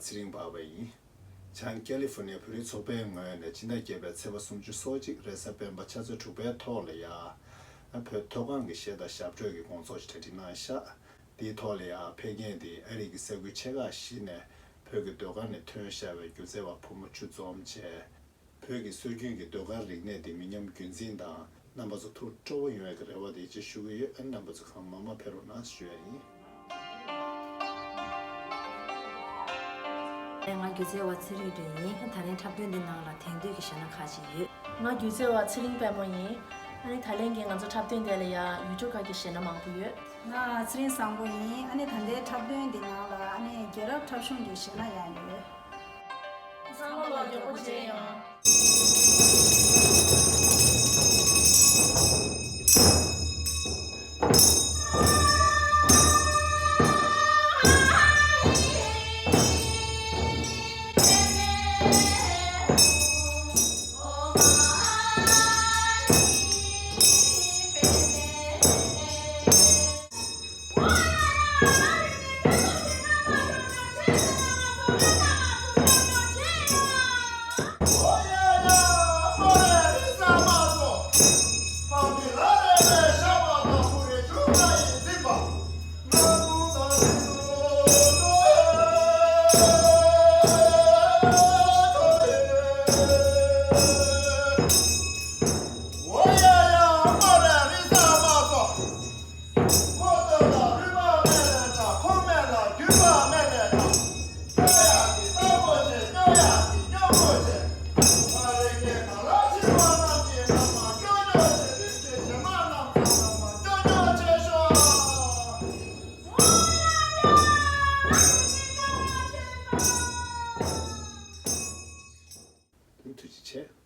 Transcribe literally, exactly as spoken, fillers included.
ཚེ་རིང་བར་པ་ཡིན། བྱང་ཀེ་ལི་ཧྥོར་ནི་ཡའི་བོད་རིགས་ཚོགས་པའི་ངོས་ནས་སྤྱི་ཟླ་བརྒྱད་པའི་ཚེས་པ་སུམ་ཅུ་སོ་གཅིག་རེས་གཟའ་སྤེན་པ་ཆུ་ཚོད་དྲུག་པའི་ཐོག་ལ་ཡ། བོད་མཐོ་སྒང་གི་གཞས་དང་ཞབས་བྲོ་གི་དགོང་ཚོགས་ཤིག་གྲ་སྒྲིག་གནང་ཤག་དེའི་ཐོག་ལ་ཡ་ཕེབས་མཁན་དེ་ཨ་རི་གི་ས་ཁུལ་ཆེ་ཁག་བཞི་ནས་བོད་ཀྱི་ཟློས་གར་ནས་ཐོན་ཤག་པའི་སྒྱུ་རྩལ་བ་ཕོ་མོ་བཅུ་འཛོམས་བྱས། བོད་ཀྱི་སྲོལ་རྒྱུན་གྱི་ཟློས་གར་རིག་གནས་འདི་མི་ཉམས་རྒྱུན་འཛིན་དང་རྣམ་པ་ཚོ་ཐུགས་སྤྲོ་བོ་ཡོང་བའི་རེ་བ་དེ་ཅིག་ཞུ་གི་ཡོད། ཨ་ནི་རྣམ་པ་ཚོ་གང་མང་མང་ཕེབས་རོགས་གནང་ཞུ་ཡ་ཡིན། ང་སྒྱུ་རྩལ་བ་ཚེ་རིང་རེད་ཡིན། ད་ལན་འཁྲབ་སྟོན་འདི་ནང་ལ་དེང་དུས་ཀྱི་གཞས་སྣ་ཁག་ཅིག་ཡོད། ང་སྒྱུ་རྩལ་བ་ཚེ་རིང་དཔལ་མོ་ཡིན། ཨ་ནི་ད་ལན་གྱི་ང་ཚོ་འཁྲབ་སྟོན་དེ་ལ་ཡ་ཡུལ་གྲུ་ཁག་གི་གཞས་སྣ་མང་པོ་ཡོད། ང་ཚེ་རིང་བཟང་པོ་ཡིན། ཨ་ནི་ད་ལྟའི་འཁྲབ་སྟོན་འདི་ནང་ལ་ཨ་ནི་རྒྱལ་རབས་འཁྲབ་གཞུང་གི་གཞས་སྣ་ཡང་ཡོད། ཚང་མ་ལ་མགྱོགས་པོ་བྱས་ཡོང་། ཐུགས་རྗེ་ཆེ།